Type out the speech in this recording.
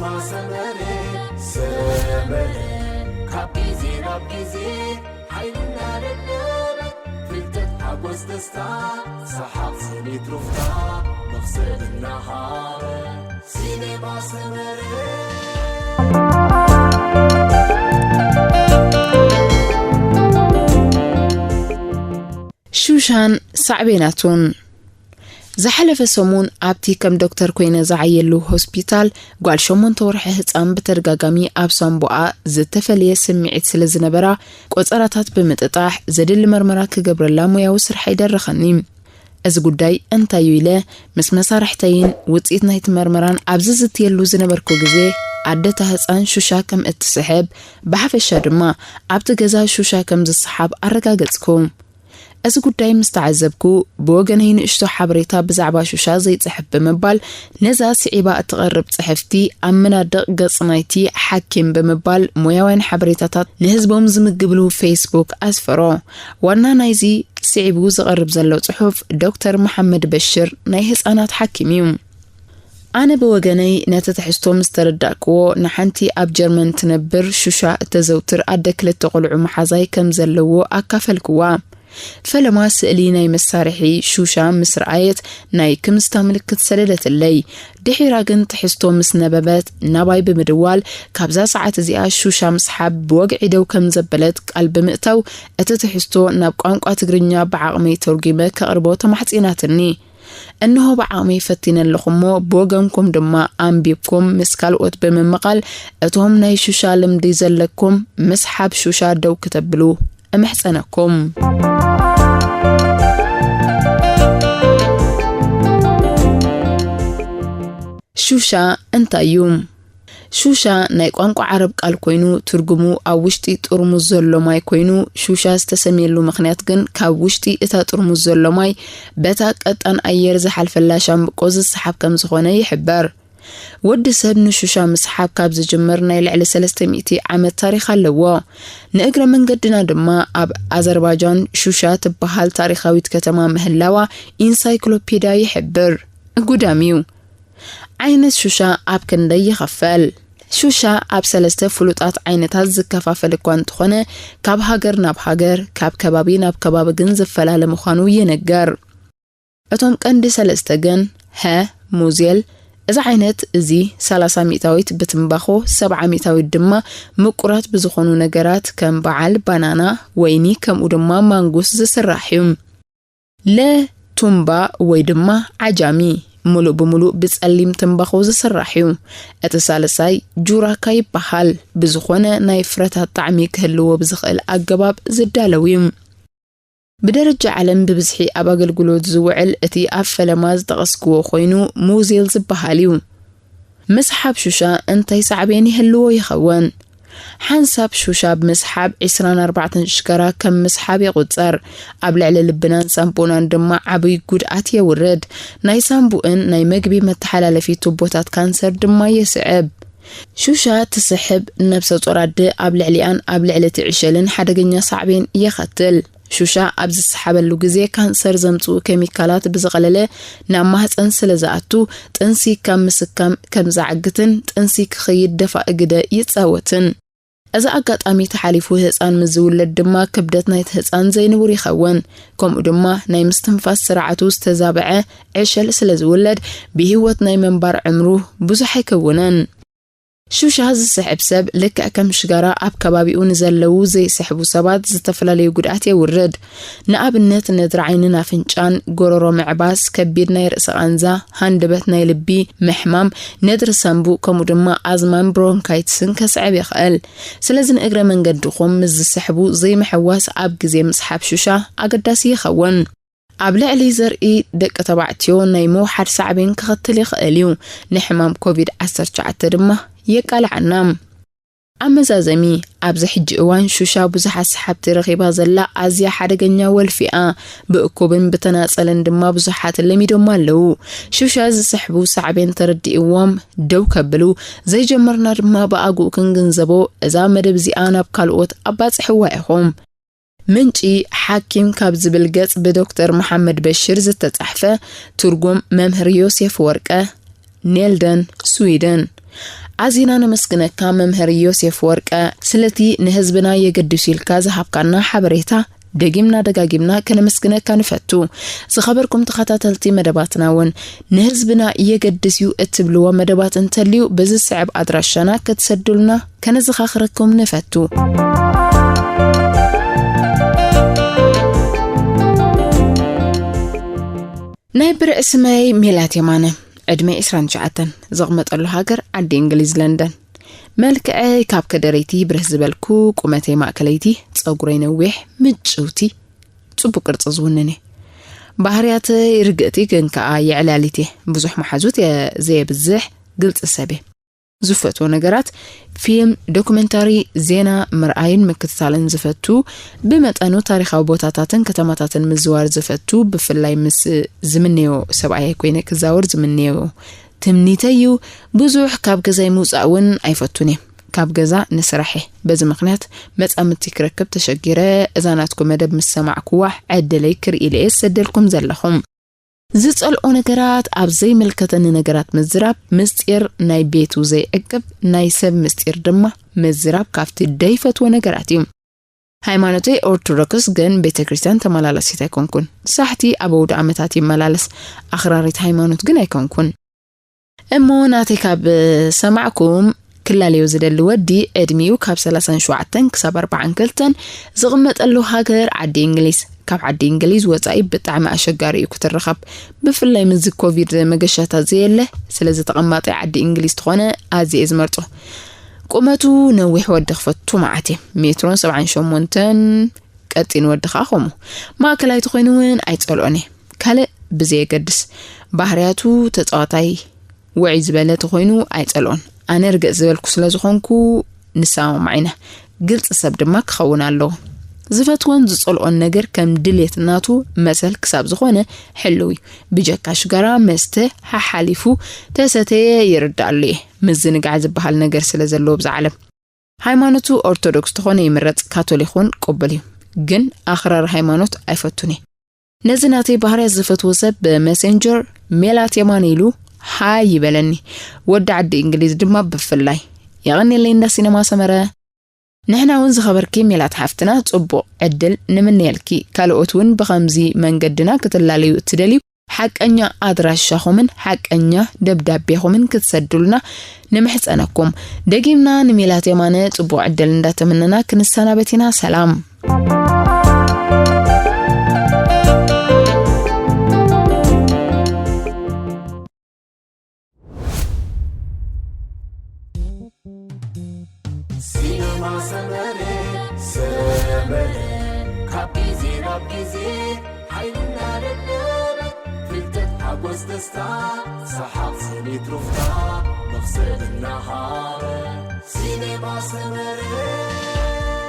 ሰመረ ሰመረ ካብ ግዜ ናብ ግዜ ሓይልና ደለበ ፍልጠት ሓጎስ ደስታ ሰሓቕ ስኒት ሩፍታ መኽሰብ እናሃበ ሲኔማ ሰመረ። ሹሻን ሳዕቤናቱን። ዝሓለፈ ሰሙን ኣብቲ ከም ዶክተር ኮይነ ዝዓየሉ ሆስፒታል ጓል ሸሞንተ ወርሒ ህፃን ብተደጋጋሚ ኣብ ሳምቦኣ ዝተፈለየ ስምዒት ስለ ዝነበራ ቆፀራታት ብምጥጣሕ ዘድሊ መርመራ ክገብረላ ሞያዊ ስርሓይ ደረኸኒ። እዚ ጉዳይ እንታይ እዩ ኢለ ምስ መሳርሕተይን ውፅኢት ናይቲ መርመራን ኣብዚ ዝትየሉ ዝነበርኩ ግዜ ኣደታ ህፃን ሹሻ ከም እትስሕብ ብሓፈሻ ድማ ኣብቲ ገዛ ሹሻ ከም ዝሰሓብ ኣረጋገፅኩ። እዚ ጉዳይ ምስ ተዓዘብኩ ብወገነይ ንእሽቶ ሓበሬታ ብዛዕባ ሹሻ ዘይፅሕፍ ብምባል ነዛ ስዒባ እትቐርብ ፅሕፍቲ ኣብ መናድቕ ገፅ ናይቲ ሓኪም ብምባል ሞያውያን ሓበሬታታት ንህዝቦም ዝምግብሉ ፌስቡክ ኣስፈሮ። ዋና ናይዚ ስዒቡ ዝቐርብ ዘሎ ጽሑፍ ዶክተር መሓመድ በሽር ናይ ህጻናት ሓኪም እዩ። ኣነ ብወገነይ ነቲ ትሕዝቶ ምስ ተረዳእክዎ ንሓንቲ ኣብ ጀርመን ትነብር ሹሻ እተዘውትር ኣደ ክልተ ቆልዑ መሓዛይ ከም ዘለዎ ኣካፈልክዋ። ፈለማ ስእሊ ናይ መሳርሒ ሹሻ ምስ ረኣየት ናይ ክምስታ ምልክት ሰደደትለይ። ድሒራ ግን ትሕዝቶ ምስ ነበበት ናባይ ብምድዋል ካብዛ ሰዓት እዚኣ ሹሻ ምስሓብ ብወግዒ ደው ከም ዘበለት ቃል ብምእታው እቲ ትሕዝቶ ናብ ቋንቋ ትግርኛ ብዓቕመይ ተርጒመ ከቕርቦ ተማሕጺናትኒ። እንሆ ብዓቕመይ ፈቲነ ኣለኹ እሞ ብወገንኩም ድማ ኣንቢብኩም ምስ ካልኦት ብምምቓል እቶም ናይ ሹሻ ልምዲ ዘለኩም ምስሓብ ሹሻ ደው ክተብሉ እምሕጸነኩም። ሹሻ እንታይ እዩ? ሹሻ ናይ ቋንቋ ዓረብ ቃል ኮይኑ ትርጉሙ ኣብ ውሽጢ ጥርሙዝ ዘሎ ማይ ኮይኑ ሹሻ ዝተሰምየሉ ምኽንያት ግን ካብ ውሽጢ እታ ጥርሙዝ ዘሎ ማይ በታ ቀጣን ኣየር ዝሓልፈላ ሻምብቆ ዝሰሓብ ከም ዝኾነ ይሕበር። ወዲ ሰብ ንሹሻ ምስሓብ ካብ ዝጅምር ናይ ልዕሊ ሰለስተ ሚእቲ ዓመት ታሪኽ ኣለዎ። ንእግረ መንገድና ድማ ኣብ ኣዘርባጃን ሹሻ ትበሃል ታሪኻዊት ከተማ ምህላዋ ኢንሳይክሎፔድያ ይሕብር። ጉዳም እዩ። ዓይነት ሹሻ ኣብ ክንደይ ይኸፈል? ሹሻ ኣብ ሰለስተ ፍሉጣት ዓይነታት ዝከፋፈል እኳ እንተኾነ ካብ ሃገር ናብ ሃገር ካብ ከባቢ ናብ ከባቢ ግን ዝፈላለ ምዃኑ ይንገር። እቶም ቀንዲ ሰለስተ ግን ሀ፣ ሙዜል፣ እዚ ዓይነት እዚ ሰላሳ ሚእታዊት ብትምባኾ ሰብዓ ሚእታዊት ድማ ምቁራት ብዝኾኑ ነገራት ከም በዓል ባናና፣ ወይኒ ከምኡ ድማ ማንጉስ ዝስራሕ እዩ። ለ፣ ቱምባ ወይ ድማ ዓጃሚ፣ ሙሉእ ብሙሉእ ብጸሊም ትምባኾ ዝስራሕ እዩ። እቲ ሳልሳይ ጁራካ ይበሃል። ብዝኾነ ናይ ፍረታት ጣዕሚ ክህልዎ ብዝኽእል ኣገባብ ዝዳለው እዩ። ብደረጃ ዓለም ብብዝሒ ኣብ ኣገልግሎት ዝውዕል እቲ ኣብ ፈለማ ዝጠቐስክዎ ኮይኑ ሙዜል ዝበሃል እዩ። ምስሓብ ሹሻ እንታይ ሳዕቤን ይህልዎ ይኸውን? ሓንሳብ ሹሻ ብምስሓብ ዒስራን ኣርባዕተን ሽከራ ከም ምስሓብ ይቑጸር። ኣብ ልዕሊ ልብናን ሳምቦናን ድማ ዓብይ ጉድኣት የውርድ። ናይ ሳምቡእን ናይ መግቢ መተሓላለፊ ቱቦታት ካንሰር ድማ የስዕብ። ሹሻ ትስሕብ ነብሰ ጾር ኣደ ኣብ ልዕሊኣን ኣብ ልዕሊ እቲ ዕሸልን ሓደገኛ ሳዕቤን የኸትል። ሹሻ ኣብ ዝሰሓበሉ ግዜ ካንሰር ዘምጽኡ ኬሚካላት ብዝቐለለ ናብ ማህጸን ስለ ዝኣቱ ጥንሲ ካብ ምስካም ከም ዘዓግትን ጥንሲ ክኸይድ ደፋኢ ግደ ይጻወትን። እዚ ኣጋጣሚ ተሓሊፉ ህጻን ምስ ዝውለድ ድማ ክብደት ናይቲ ህጻን ዘይንቡር ይኸውን። ከምኡ ድማ ናይ ምስትንፋስ ስርዓቱ ዝተዛብዐ ዕሸል ስለ ዝውለድ ብህይወት ናይ ምንባር ዕምሩ ብዙሕ ኣይከውንን። ሹሻ ዝስሕብ ሰብ ልክዕ ከም ሽጋራ ኣብ ከባቢኡ ንዘለዉ ዘይስሕቡ ሰባት ዝተፈላለዩ ጉድኣት የውርድ። ንኣብነት ነድሪ ዓይንን ኣፍንጫን፣ ጎረሮ ምዕባስ፣ ከቢድ ናይ ርእሲ ቃንዛ፣ ሃንደበት ናይ ልቢ፣ ምሕማም፣ ነድሪ ሳንቡእ ከምኡ ድማ ኣዝማን ብሮንካይትስን ከስዕብ ይኽእል። ስለዚ ንእግረ መንገድኹም ምስ ዝስሕቡ ዘይምሕዋስ ኣብ ግዜ ምስሓብ ሹሻ ኣገዳሲ ይኸውን። ኣብ ልዕሊ ዘርኢ ደቂ ተባዕትዮ ናይ ምውሓድ ሳዕቤን ከኸትል ይኽእል እዩ። ንሕማም ኮቪድ ዓሰርተ ትሽዓተ ድማ የቃልዓና። ኣመዛዘሚ፣ ኣብዚ ሕጂ እዋን ሹሻ ብዙሓት ሰሓብቲ ረኺባ ዘላ ኣዝያ ሓደገኛ ወልፊ እያ። ብእኩብን ብተናጸልን ድማ ብዙሓት ለሚዶማ ኣለዉ። ሹሻ ዝስሕቡ ሳዕቤን ተረዲእዎም ደው ከብሉ ዘይጀመርና ድማ ብኣግኡ ክንግንዘቦ እዛ መደብ እዚኣ ናብ ካልኦት ኣባጽሕዋ ኢኹም። ምንጪ ሓኪም ካብ ዝብል ገጽ ብዶክተር መሓመድ በሽር ዝተጻሕፈ ትርጉም መምህር ዮሴፍ ወርቀ፣ ኔልደን፣ ስዊድን። ኣዚና ነመስግነካ መምህር ዮሴፍ ወርቀ፣ ስለቲ ንህዝብና የገድስ ኢልካ ዝሃብካና ሓበሬታ ደጊምና ደጋጊምና ከነመስግነካ ንፈቱ። ዝኸበርኩም ተኸታተልቲ መደባትና እውን ንህዝብና የገድስ እዩ እትብልዎ መደባት እንተልዩ ብዝስዕብ ኣድራሻና ክትሰዱልና ከነዘኻኽረኩም ንፈቱ። ናይ ብርዒ ስመይ ሜላት የማነ፣ ዕድመ ዕስራን ትሽዓተን፣ ዘቕመጠሉ ሃገር ዓዲ እንግሊዝ ለንደን። መልክዐይ ካብ ከደረይቲ ብርህ ዝበልኩ፣ ቁመተይ ማእከለይቲ፣ ጸጉረይ ነዊሕ፣ ምጭውቲ፣ ጽቡቕ ቅርጺ ዝውንን እየ። ባህርያተይ ርግእቲ ግን ከኣ የዕላሊት እየ። ብዙሕ መሓዙት እየ ዘየብዝሕ፣ ግልጺ ሰብ እየ። ዝፈትዎ ነገራት ፊልም፣ ዶኩመንታሪ፣ ዜና ምርኣይን ምክትታልን ዝፈቱ፣ ብመጠኑ ታሪኻዊ ቦታታትን ከተማታትን ምዝዋር ዝፈቱ፣ ብፍላይ ምስ ዝምነዮ ሰብኣይ ኮይነ ክዛወር ዝምነዮ ትምኒተይ እዩ። ብዙሕ ካብ ገዛይ ምውጻእ እውን ኣይፈቱን እየ። ካብ ገዛ ንስራሕ እየ። በዚ ምኽንያት መጻምድቲ ክረክብ ተሸጊረ፣ እዛ ናትኩም መደብ ምስ ሰማዕኩዋ ዕድለይ ክርኢ ኢለ እየ ዝሰደልኩም ዘለኹ። ዝጸልኦ ነገራት፣ ኣብ ዘይምልከተኒ ነገራት ምዝራብ፣ ምስጢር ናይ ቤቱ ዘይዕቅብ፣ ናይ ሰብ ምስጢር ድማ ምዝራብ ካብቲ ደይፈትዎ ነገራት እዩ። ሃይማኖተይ ኦርቶዶክስ ግን ቤተ ክርስቲያን ተመላለሲት ኣይኮንኩን። ሳሕቲ ኣብ ኣውደ ዓመታት ይመላለስ፣ ኣኽራሪት ሃይማኖት ግን ኣይኮንኩን። እሞ ናተይ ካብ ሰማዕኩም ክላለዮ ዝደሊ ወዲ ዕድሚኡ ካብ ሰላሳን ሸውዓተን ክሳብ ኣርባዓን ክልተን ዝቕመጠሉ ሃገር ዓዲ እንግሊዝ። ካብ ዓዲ እንግሊዝ ወጻኢ ብጣዕሚ ኣሸጋሪ እዩ ክትርኸብ። ብፍላይ ምስዚ ኮቪድ መገሻታት ዘየለ፣ ስለዚ ተቐማጢ ዓዲ እንግሊዝ ተኾነ ኣዝየ እየ ዝመርጾ። ቁመቱ ነዊሕ ወዲ ክፈቱ መዓት እየ። ሜትሮን ሰብዓን ሸሞንተን ቀጢን ወዲ ከኣ ከምኡ። ማእከላይ ተኾይኑ እውን ኣይጸልኦን እየ። ካልእ ብዘየገድስ፣ ባህርያቱ ተጻዋታይ ውዑይ ዝበለ ተኾይኑ ኣይጸልኦን። ኣነ ርግእ ዝበልኩ ስለ ዝኾንኩ ንሰማማዕ ኢና። ግልጺ ሰብ ድማ ክኸውን ኣለዎ። ዝፈትዎን ዝጸልኦን ነገር ከም ድሌት ናቱ መሰል ክሳብ ዝኾነ ሕሉው እዩ። ብጀካ ሽጋራ መስተ ሓሓሊፉ ተሰተየ ይርዳኣሉ እየ። ምዝንጋዕ ዝበሃል ነገር ስለ ዘለዎ ብዛ ዓለም። ሃይማኖቱ ኦርቶዶክስ ተኾነ ይምረጽ፣ ካቶሊክ እውን ቅቡል እዩ። ግን ኣኽራሪ ሃይማኖት ኣይፈቱን እየ። ነዚ ናተይ ባህርያት ዝፈትዎ ሰብ ብመሴንጀር ሜላት የማነ ኢሉ ሃይ ይበለኒ። ወዲ ዓዲ እንግሊዝ ድማ ብፍላይ። የቐንየለይ እንዳ ሲነማ ሰመረ። ንሕና እውን ዝኸበርኪ ሜላት ሓፍትና ጽቡቕ ዕድል ንምነየልኪ። ካልኦት እውን ብኸምዚ መንገድና ክትላለዩ እትደልዩ ሓቀኛ ኣድራሻኹምን ሓቀኛ ደብዳቤኹምን ክትሰዱልና ንምሕጸነኩም። ደጊምና ንሜላት የማነ ጽቡቕ ዕድል እንዳተመነና ክንሰናበት ኢና። ሰላም። ሲነማ ሰመረ፣ ሰመረ፣ ካብ ግዜ ናብ ግዜ ሓይልና ደለበ፣ ፍልጠት፣ ሓጎስ፣ ደስታ፣ ሰሓቕ፣ ስኒት፣ ሩፍታ፣ መኽሰብ እናሃበ። ሲነማ ሰመረ።